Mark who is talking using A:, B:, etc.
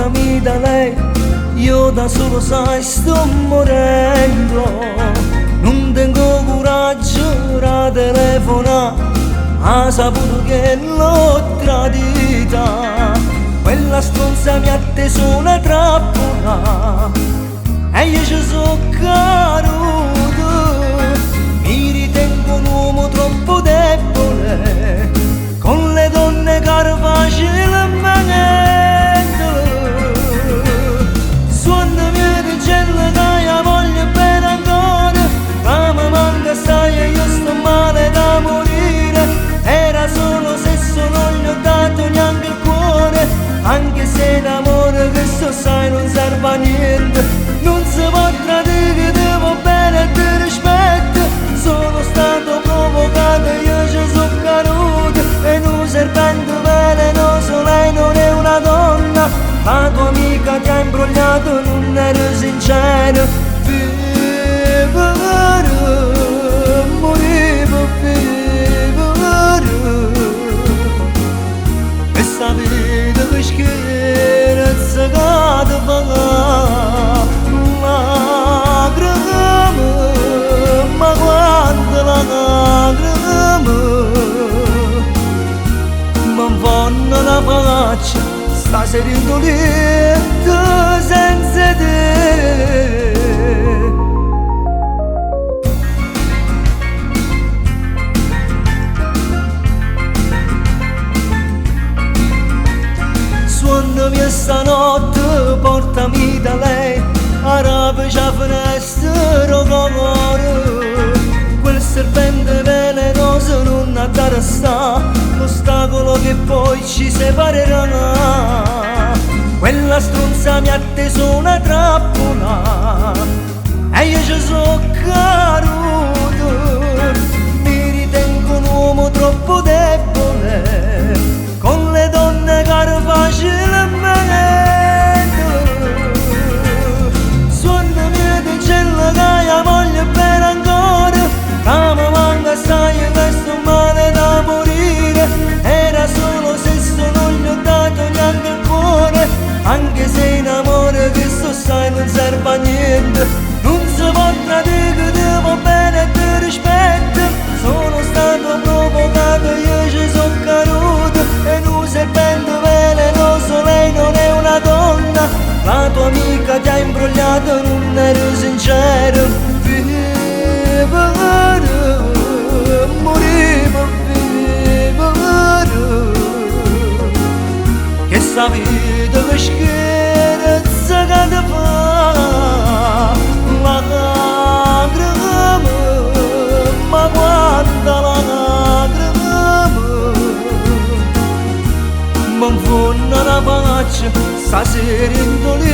A: Portami da lei, io da solo sai sto morendo. Nun tengo coraggio a telefonare, ha saputo che l'ho tradita. Quella stronza mi ha teso una trappola e io ci sono caduto. Mi ritengo un uomo troppo debole, con le donne caro facilmente. Suona mia dicendo che io voglio bene ancora, ma mi manca sai io sto male da morire. Era solo sesso, non gli ho dato neanche il cuore, anche se l'amore che so sai non serve a niente. Non si può tradire che ti va bene e ti rispetto. Sono stato provocato, io ci sono caduto. E un serpente velenoso, lei non è una donna. La tua amica ti ha imbrogliato, non ero sincero. Vivere, morivo, vivere. Questa vita che scherza che fa lacrime, ma quante lacrime mi fanno la faccia stasera in letto senza te. Suonami stanotte, portami da lei, araba già finestra cuore. Quel serpente velenoso non ha da restare, l'ostacolo che poi ci separerà. Quella stronza mi ha teso una trappola e io ci sono caduto. Mi ritengo un uomo troppo debole, con le donne caro facilmente. Suona mia dicendo che io voglio bene ancora, che mi manca sai che sto male da morire. Era solo sesso, non gli ho dato neanche il cuore, anche se in amore che so sai non serve a niente. Non si può tradire che ti va bene e ti rispetto. Sono stato provocato, io ci sono caduto. E un serpente velenoso, lei non è una donna. La tua amica ti ha imbrogliato, non ero sincero. Vivere, morivo, vivere. Che sta vita che scherza che ti fa lacrime, ma quanta lacrime mi infonda la faccia stasera in letto.